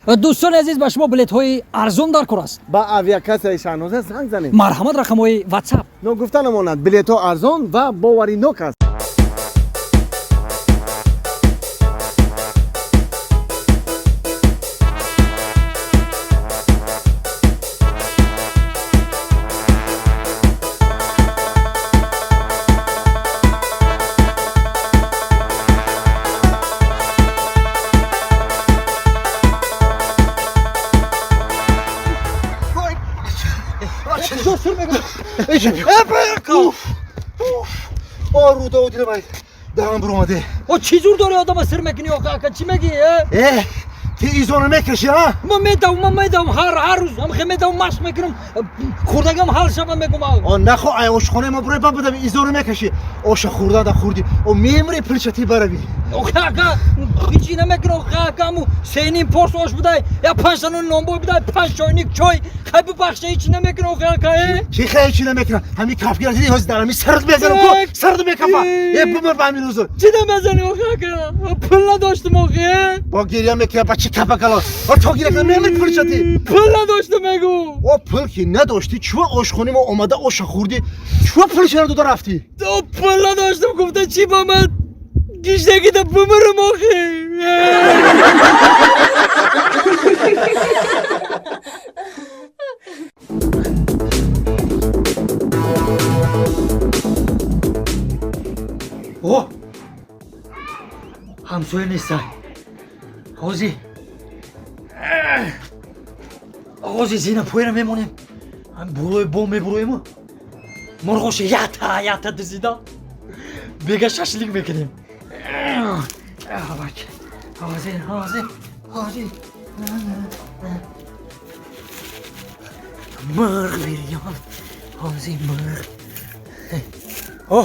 Дӯстони азиз, ба шумо билетҳои арзон дар кор аст. Ба авиакассаи Шаҳноза занг занед. Марҳамат, рақамҳои WhatsApp. Ногуфта намонад, билетҳо арзон ва боваринок аст. О, руда дилмай даҳан буромаде. О, чӣ зур дори, одама сир мекунӣ охи, ака, чӣ мегӣ, э? Э, ти изоно мекаши, а? Ман медавам, ман медавам, ҳар рӯз ҳамхе медавам, машқ мекунам, хӯрдагам ҳал шава мегум. О, нахо, ай ошхонаи ма бурай, бабудам, изоно мекаши, оша хӯрда да хӯрди, о, мемри, пилчати барави. Охи, ака, ҳичи намекунам, охи, ака, аму сеним порс ош будай, я панҷ та нони нонбой будай, панҷ чойник чой, хай, бубахша, ҳичи намекунам, охи, ака, э. Чӣ хай, ҳичи намекунам? Ҳами кафгира диди, ҳозир дар ҳами сард мезанам ку, сард мекафа, э, бумир ба ҳамин рӯзо. Чӣ намезанӣ, охи, ака? Пул надоштам, охи, э. Бо гиря мекунам, ба чӣ капа калон, о, то гиря кунам, мемри, пилчати. Пул надоштам, мегу. О, пул ки надоштӣ, чӯ ошхонаи мо омада оша хӯрдӣ, чӯ пулша надода рафтӣ? О, пул надоштам, гуфта чӣ, ба ман гишнагида бумирам, охи. О, ҳамсоя нестай. Ҳози зинапояро мемонем, болои бом мебуроему, мурғоша ята ята дизида, бега шашлик мекунем. Ҳозир, ҳозир, ҳозир. Мурғ бирён, ҳозир мурғ. О.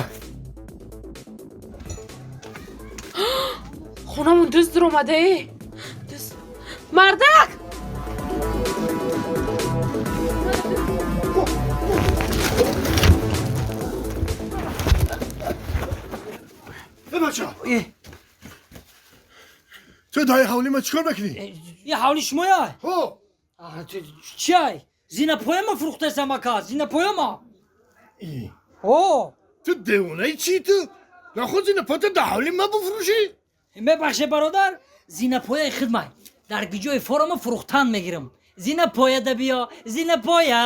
Хонамон дузд дуромада, э, дузд, мардак. Э, бача, ту даи ҳавли ма чӣ кор мекунӣ? Я ҳавли шумоя? Ҳо. Чиай, зинапояма фурӯхтесам, ака, зинапояма. О. Ту девонаи чӣ? Ту наход зинапоята да ҳавли ма буфурӯшӣ? Мебахше, бародар, зинапояи хидмай дар гиҷои форома фурӯхтан мегирам. Зинапоя да биё, зинапоя.